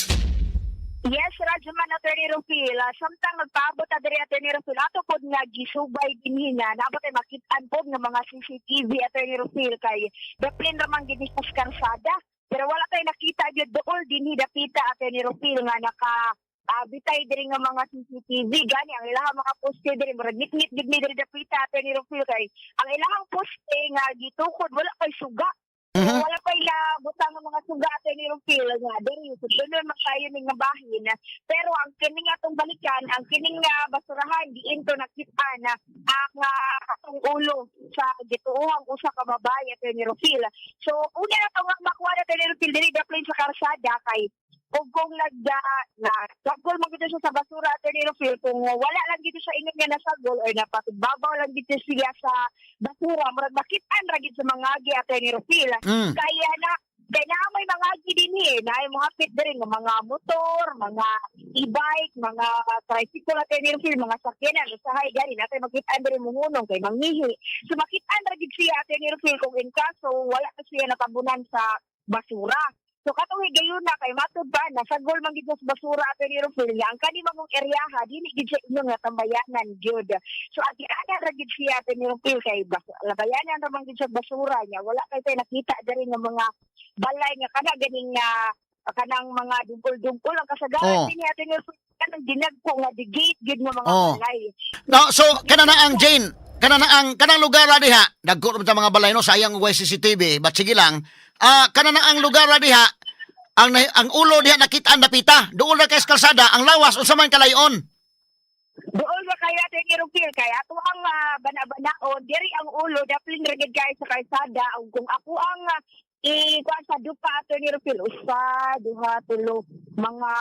Yes, Rajaman, Attorney Rufil. Samtang nagpaabot na diri, Attorney Rufil, ato pod nga gisubay dinhi nga naabot ay makitaan pod nga mga CCTV, Attorney Rufil, kay daplin ra man gid ni sa karsada. Pero wala tay nakita gyud dool dinhi dapita, Attorney Rufil, nga naka bitay diri nga mga CCTV. Gani ang ilahang mga poste diri murag ngitngit gid ni diri dapita, Attorney Rufil, kay ang ilahang poste nga gitukod wala kay suga. Wala pa ila butang ng mga suga, Attorney Rufil, nga diri so dunay man kayo ning nga bahin. Pero ang kining atong balikan, ang kining nga basurahan diin to nakita na ang atong ulo sa gituohang usa ka babae, Attorney Rufil. So una na to nga makuha na, Attorney Rufil, diri daplin sa karsada kay ug kung nag na sagol man gid siya sa basura, Attorney Rufil, kung wala lang gid siya ingon nga nasagol or napatugbabaw lang gid siya sa basura, murag makitaan ra gid sa mga agi, Attorney Rufil. Kaya na kaya na may mga agi din eh, na may mga fit din mga motor, mga e-bike, mga tricycle, Attorney Rufil, mga sakyanan, usahay gani natin makitaan diri mungunong kay mangihi. So makitaan ra gid siya, Attorney Rufil, kung in kaso wala na siya natabunan sa basura. So katong higayon na kay matud ba nasagol man gid siya sa basura, Attorney Rufil, nga ang kani mangong eryaha dili gid siya inyong nga tambayanan gyud. So agi ana ra gid siya, Attorney Rufil, kay labayanan ra man gid siya basura niya. Wala kay tay nakita diri nga mga balay nga kana ganing nga kanang mga dungkol-dungkol ang kasagaran dinhi, Attorney Rufil, kanang dinagko nga di gate gid nga mga balay. No, so kana na ang Jane, kana na ang kanang lugar ra diha. Dagko ra sa mga balay, no, sayang og way CCTV, but sige lang. Kana na ang lugar ra diha. Ang ulo diha nakita ang dapita. Duol ra kay sa kalsada, ang lawas unsa man kalayon? Dool ba kayo, Attorney Rufil, kay ato ang bana-banaon diri ang ulo daplin ra gid kayo sa kalsada. Ug kung ako ang i kuan sa dupa, Attorney Rufil, usa, duha, tulo, mga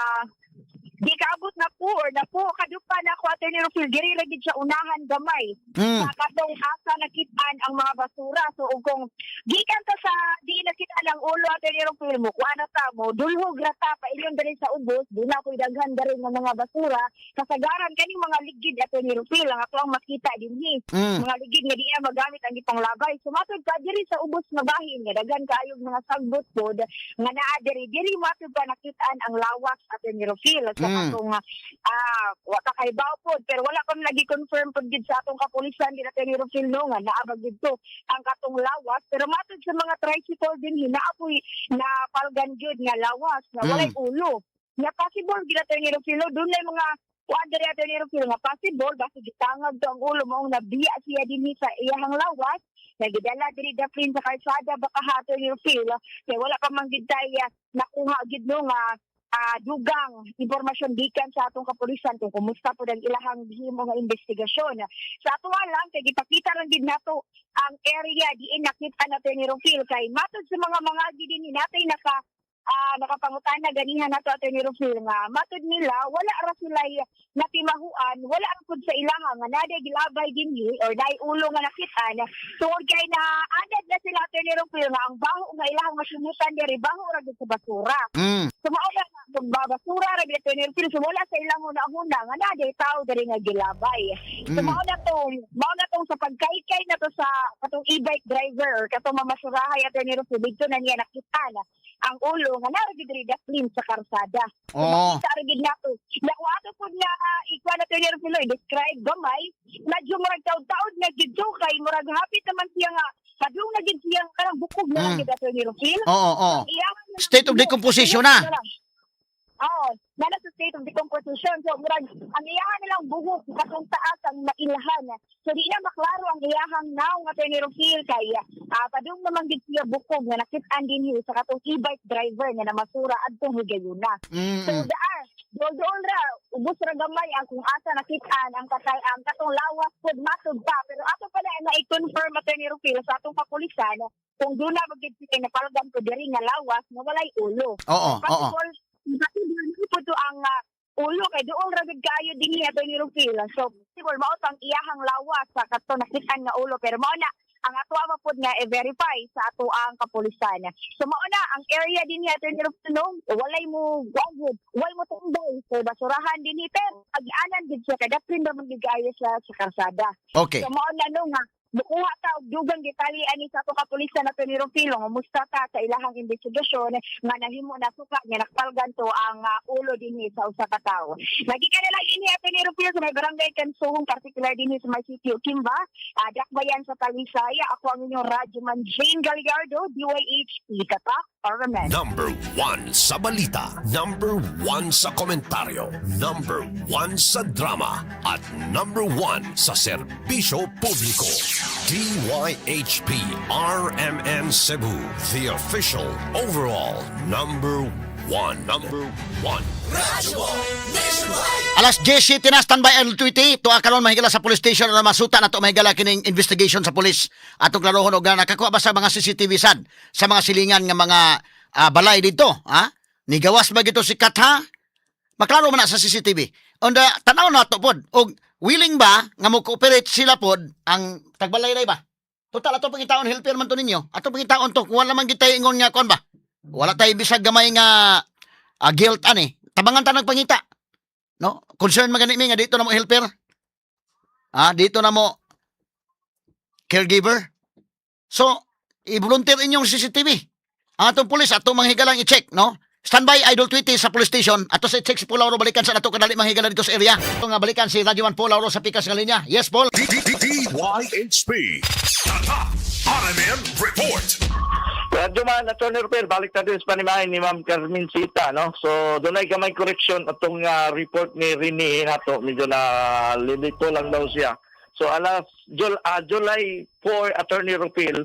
Di kaabot na po or na po kadupa na ako, Attorney Rufil, diri ra gid sa unahan gamay sa katong asa nakitaan ang mga basura. So ug kung gikan ta sa di nakita ang ulo, Attorney Rufil, mo kuha na ta mo dulhog ra ta pailyon diri sa ubos, di na ko'y daghan diri nga mga basura. Kasagaran kaning mga ligid, Attorney Rufil, ang ato ang makita dinhi, mga ligid nga di na magamit ang ipanglabay. Sumatod ka diri sa ubos nga bahin nga daghan kaayog mga sagbot pod nga naa diri, diri matod pa nakitaan ang lawas, Attorney Rufil, sa katong wa ta kay pod, pero wala pa man lagi confirm pod gid sa atong kapulisan din, Attorney Rufil, no, nga naa ba didto ang katong lawas. Pero matod sa mga tricycle din, hinaapoy na palgan gyud nga lawas nga walay ulo. Nga possible gid, Attorney Rufil, no, dunay mga kuan diri, Attorney Rufil, nga possible basta gitangag to ang ulo, maong nabiya siya dinhi sa iyahang lawas nga gidala diri daplin sa kalsada baka ha, Attorney Rufil, kay wala pa man gid tay nakuha gid, no, nga dugang impormasyon gikan sa atong kapulisan kung kumusta po ang ilahang gihimo nga investigasyon. Sa ato lang kay gipakita lang gid nato ang area diin nakita natin ni Rufil, kay matod sa mga dinhi natay nakapangutana ganihan nato, Attorney Rufil, nga matod nila wala ra sila natimahuan, wala ra pud sa ilaha nga naday gilabay dinhi or naay ulo nga nakitaan, tungod kay na anad na sila, Attorney Rufil, nga ang baho nga ilahang masumutan diri baho ra gid sa basura. So mao na nga kung babasura ra gid, Attorney Rufil, so wala sa ilang huna-huna nga naday tao diri nga gilabay. So mao na tong sa pagkaykay na to sa katong e-bike driver or katong mamasurahay, Attorney Rufil, didto na niya nakitaan ang ulo nga naa ra gid diri daplin sa karsada. So, makita ra gid nato. Nakuha ato pud nga ikuha na Attorney Rufil, describe gamay, medyo murag taud-taud na gid to kay murag hapit naman siya nga padung na gid siya kanang bukog na lang gid, Attorney Rufil. Oo, oo. Iyahan na lang State of gid. decomposition na. Iyahan lang. Oo, na sa state of decomposition. So, murag, ang iyahan nilang buhok, katong taas ang mailhan. So, di na maklaro ang iyahang naong, Attorney Rufil, kay padung naman gid siya bukog nga nakit-an din sa katong e-bike driver nga namasura adtong higayuna. So, daa, dool ra, ubos ra gamay ang kung asa nakitaan ang katay ang katong lawas pod matod pa. Pero ato pa na na-confirm, Attorney Rufil, sa atong kapulisan kung doon na magid sila napalgan ko diri nga lawas nga walay ulo. Oo, oo. Possible, possible po to ang ulo kay dool ra gid kaayo dinhi, Attorney Rufil. So possible mao to ang iyahang lawas sa kato nakitaan nga ulo, pero mao na ang ato pa pod nga i-verify sa ato ang kapulisan. So mao na ang area dinhi, Attorney Rufil, no, walay mo wagod, walay mo tumbay sa basurahan dinhi, pero agianan gid siya kay daplin ra man gid kaayo siya sa karsada. So mao na, no, nga mukuha ta og dugang detalye ani sa ato kapulisan na Attorney Rufil, kumusta ta sa ilahang investigasyon nga nahimo na suka nga nakpalgan to ang ulo dinhi sa usa ka tawo. Lagi ka na lang ini, Attorney Rufil, sa may barangay Kansuhong, particular dinhi sa may sitio Kimba, Dakbayan sa Talisay. Ako ang inyong radyoman Jane Gallardo, DYHP, Tatak, RMN. Number 1 sa balita, number 1 sa komentaryo, number 1 sa drama, at number 1 sa serbisyo publiko. DYHP RMN Cebu, the official overall number 1. Number 1. Alas 10 na, standby L20. Tuwa karon mahigala sa police station na masuta na to mahigala kining investigation sa police. Atong klarohon og nakakuha ba sa mga CCTV sad sa mga silingan nga mga balay dito, ha? Nigawas ba gito si Katha? Maklaro man na sa CCTV. Onda tanaw na to pod og willing ba nga mo cooperate sila pod ang tagbalay ray ba? Total ato pangitaon helper man to ninyo. Ato pangitaon to kung wala man gitay ingon nga kuan ba? Wala tay bisag gamay nga guilt ani. Tabangan ta nagpangita. No? Concern man gani mi nga dito na mo helper. Dito na mo caregiver. So, i-volunteer inyong CCTV. Ang atong pulis, atong manghigalang i-check, no? Standby Idol Tweety sa police station. Ato sa i-check si Paul Lauro, balikan sa nato kadali manghigala dito sa area. Ito nga balikan si Radyo 1 Paul Lauro sa pikas nga linya. Yes, Paul. DYHP. Tatak RMN Report. Radyo man, Attorney Rupel, balik na din sa panimahin ni Ma'am Carmen Sita, no? So, doon ay gamay correction atong report ni Rini nato. Medyo na lilito lang daw siya. So, alas July 4, Attorney Rupil,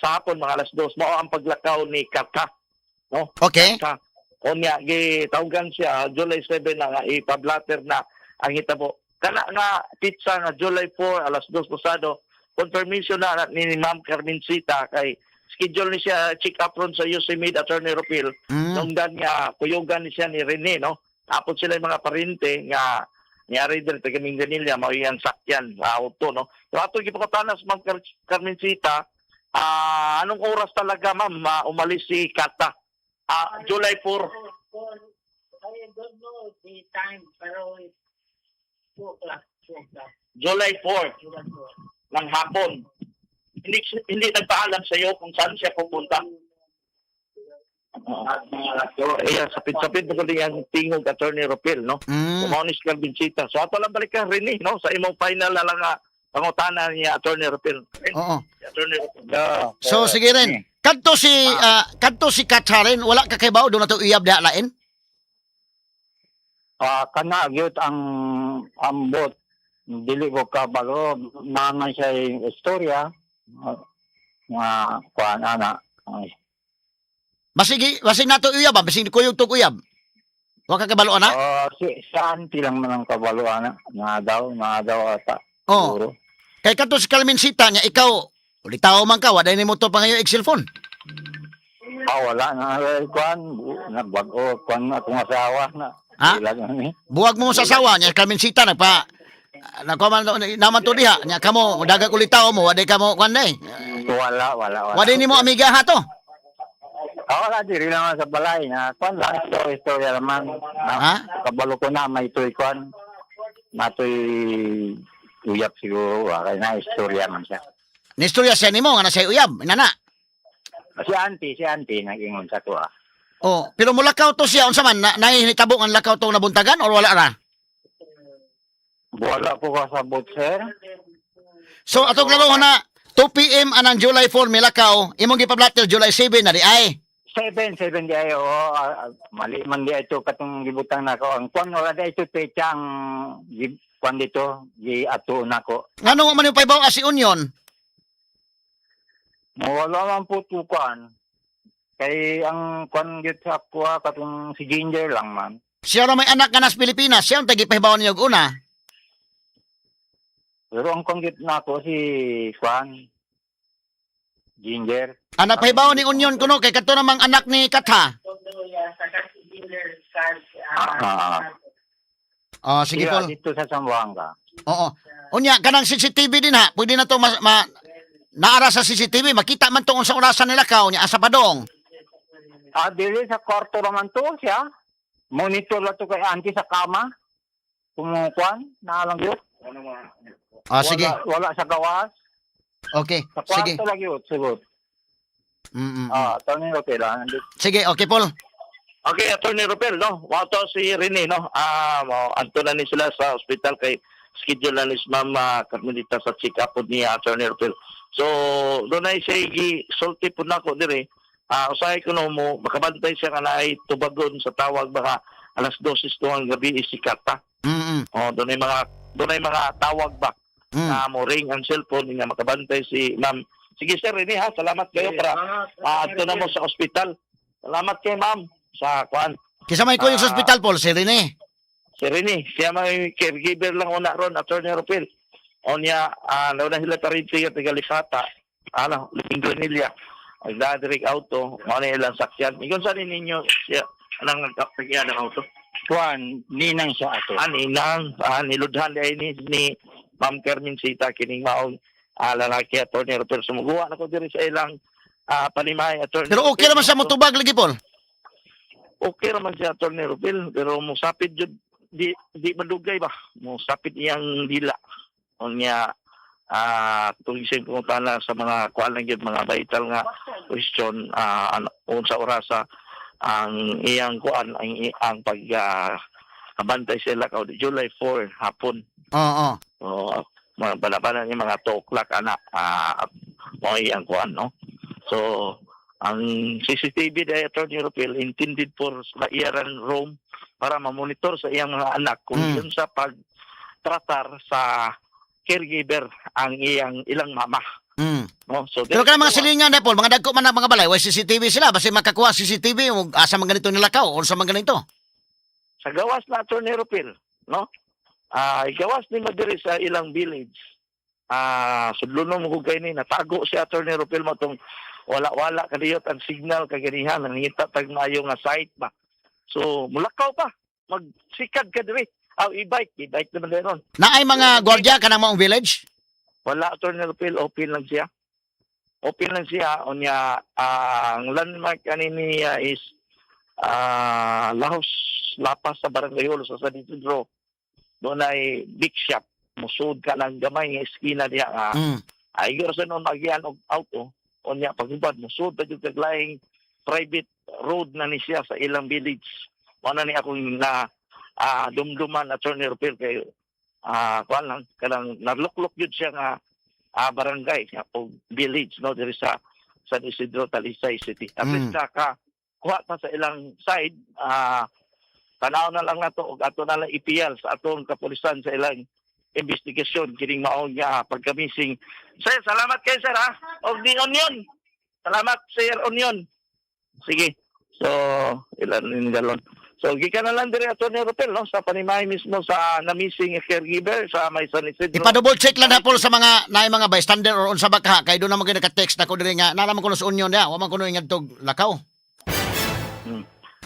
sa hapon, mga alas 2, mao ang paglakaw ni Kaka, no? Ka. Unya, gitawagan siya, July 7 na nga, ipablatter na ang hitabo. Kana nga pizza nga July 4, alas 2 pasado, confirmation na ni Ma'am Carmen Sita kay schedule ni siya check up ron sa UC Med, Attorney Rupil. Nung dan nga kuyugan ni siya ni Rene, no? Tapos sila yung mga parente nga niari diri taga Minglanilla, mao iyang sakyan sa auto, no? So ato gipakutanas, Ma'am Carmencita, anong oras talaga, ma'am, umalis si Kata? July 4? I don't know the time, pero it's 2 o'clock. 2 o'clock. July 4 July 4. ng hapon. Hindi hindi nagpaalam sa iyo kung saan siya pupunta? So, ayan, sapit-sapit na ko din ang tingog, Attorney Ropil, no? Mao ni si Carmencita. So, ato lang balik ka, Rene, no? Sa imong final na lang nga pangutana niya, Attorney Ropil. Oo. Attorney Ropil. Yeah. So sige rin. Kadto si Kataren, wala ka kay do na to uyab diha lain? Kana gyud ang ambot, dili ko kabalo naman siya yung istorya nga kuan ana. Basig basig nato uyab ba, basig kuyog tog uyab. Wa ka kabalo ana? Si sa auntie lang man ang kabalo ana nga daw ata Oh. siguro. Kay kadto si Carmencita niya, ikaw ulitaw man ka, wa dai nimo to pangayo og cellphone. Wala na eh, kuan nagbag-o kuan akong asawa na. Ha? Sila na ni. Buwag mo sa asawa niya, Carmencita nagpa nagkuha man naman to diha niya, kamo daga ulitaw mo, wa dai kamo kuan day. Wala, wala, wala. Wa dai nimo amiga ha to. Wala diri lang sa balay na kuan lang ito istorya naman. Na, Ha? kabalo ko na may tuy kuan. Matoy uyap siguro wa kay na istorya man siya. Nistorya siya nimo nga na siya uyab, inana. Si auntie nag-ingon sa tuwa. Oh, pero mulakaw to siya unsa man na, nahihitabo ang lakaw to nabuntagan or wala ra? Wala ko kasabot, sir. So atong klaro na 2 PM anang July 4 milakaw, imong gipablatter July 7 na di ay. 7, 7 di ay, oo, mali man di ay ito katong gibutang nako. Ang kuan wala di ay ito pecha ang kuan dito, gi ato nako. Ngano wa man yung paybaw si Union? Wala man po to kuan. Kay ang kuan gyud sa kuha katong si Ginger lang man. Siya ra may anak nga nas Pilipinas, siya ang tagipahibaw niyo og una. Pero ang kuan gyud nako si kuan Ginger. Anak pahibaw ni Union kuno kay kadto namang anak ni Katha. Oh, sige Siya Paul. dito sa Zamboanga. Oo. Unya kanang CCTV din ha, pwede na to naara sa CCTV, makita man to unsa orasan nila kaw nya asa padong. Dili sa kwarto raman to siya. Monitor lang to kay auntie sa kama. Kumukuan, naalang yun. Ah, sige. Wala, wala sa gawas. Okay. Sa Sige. kwarto lang yun, siguro. Tony, okay lang. Sige, okay Paul. Okay, Attorney Ropel, no? Mao to si Rene, no? Mo anto na ni sila sa ospital kay schedule na ni si Ma'am Carmelita sa check-up pod niya, Attorney Ropel. So, doon ay siya sulti po nako dire. Usahay ko no mo makabantay siya nga naay tubagon sa tawag baka alas 12 tuwang gabi isikata. Oh, doon ay mga tawag ba na mo ring ang cellphone nga makabantay si Ma'am. Sige Sir Rene ha, salamat kayo para adto na mo sa ospital. Salamat kay Ma'am sa kuan. Kisa may kuyog sa ospital Paul, si Rene. Si Rene, siya may caregiver lang una ron, Attorney Rupil. O niya, nauna sila parinti at taga-Lisata, ano, Lingronilla. Ang direct auto, mao na ilang sakyan. Ingon sa ninyo, siya, anang nagkapagyan ng auto? Kuan, ninang siya ato. Ninang, niludhan ay ni Ma'am Carmen Sita, kining maong lalaki, Attorney Rupil. Sumuguha na ko diri sa ilang panimay, Attorney Pero okay Rupil. naman siya motubag lagi Paul. Okay raman siya, Attorney Rupil, pero musapit jud di madugay ba, musapit iyang dila. Unya tung isang pangutana sa mga kuan lang gyud, mga vital nga question, ano unsa orasa ang iyang kuan, ang pag kabantay sila kaw July 4 hapon. Oo. So mga balabanan niya mga 2 o'clock ana, mao iyang kuan, no? So ang CCTV dahil, Attorney Rupil, intended for sa iyaran room para mamonitor sa iyang mga anak kung yun sa pagtratar sa caregiver ang iyang ilang mama, no? So Pero kanang mga silingan na Paul, mga dagko man ang mga balay, way CCTV sila basta makakuha CCTV ug asa man ganito nilakaw or sa man ganito. Sa gawas na, Attorney Rupil, no? Gawas ni madiri sa ilang village. Sudlonon mo kay ni natago si Attorney Rupil mo tong wala-wala kadiyot ang signal kaganihan, nangita tag maayo nga site ba. So mulakaw pa. Magsikad ka diri. Aw, e-bike, e-bike naman din ron. Naay mga gwardiya kanang maong village? Wala, Attorney Rupil, open lang siya. Open lang siya. Unya, ang landmark ani niya is Lahos Lapas sa Barangay Holo sa San Isidro. Doon ay big shop. Musud ka ng gamay nga eskina diha nga. Ay guro sa noon magian og auto. Unya paghubad musud pa jud kag laing private road na ni siya sa ilang village. Mao na ni akong na dumduman, Attorney Rupil, kay kuan lang kanang naluklok jud siya nga barangay nga o village, no, diri sa San Isidro, Talisay City. At least naka kuha pa sa ilang side, tanaw na lang nato og ato na lang ipiyal sa atong kapulisan sa ilang investigasyon kining maong nga pagka-missing. Sir, salamat kay sir ha. Og ni Onion. Salamat, Sir Onion. Sige. So, ilan ning galon. So, gikan na lang diri, Attorney Rupel, no, sa Panimay mismo sa na-missing caregiver sa may San Isidro. Ipa-double check lang na po sa mga naay mga bystander or unsa ba ka kay doon naman gyud naka-text nako diri nga naa man kuno sa Union niya, wa man kuno ingadtog lakaw.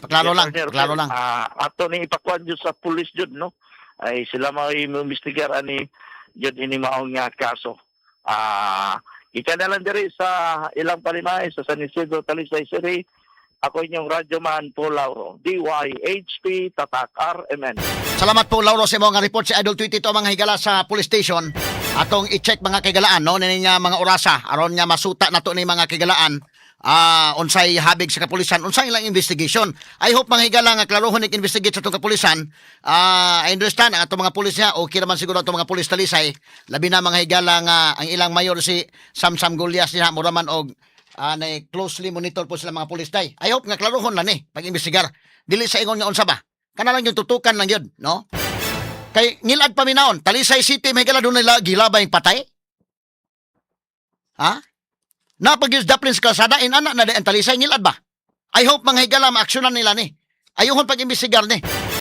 Paklaro Yes, lang, Attorney Rupel, paklaro lang. Ato ni ipakuan jud sa pulis jud, no. Ay sila mao imbestigar ani jud ini maong nga kaso. Gikan na lang diri sa ilang Panimay sa San Isidro, Talisay City. Ako inyong radyo man po Lauro. DYHP Tatak RMN. Salamat po, Lauro, sa imong nga report. Si Idol Tweety to, mga higala, sa police station. Atong i-check, mga kaigalaan, no, nini nga mga orasa aron nga masuta nato ni mga kaigalaan unsay habig sa kapulisan, unsay ilang investigation. I hope, mga higala, nga klarohon ni investigate sa atong kapulisan. I understand ang atong mga pulis niya, okay naman siguro atong mga pulis Talisay, labi na, mga higala, nga ang ilang mayor si Samsam Golias niya mura man og na closely monitor po sila mga pulis day. I hope nga klarohon lang ni pag-imbestigar. Dili sa ingon nga unsa ba. Kana lang yung tutukan lang yun, no? Kay ngilad pa minaon, Talisay City, may gala doon nila gilabay patay. Ha? Napag daplin sa kalsada, inana na di ang Talisay, ngilad ba? I hope, mga higala, maaksyonan nila ni. Ayuhon pag-imbestigar ni.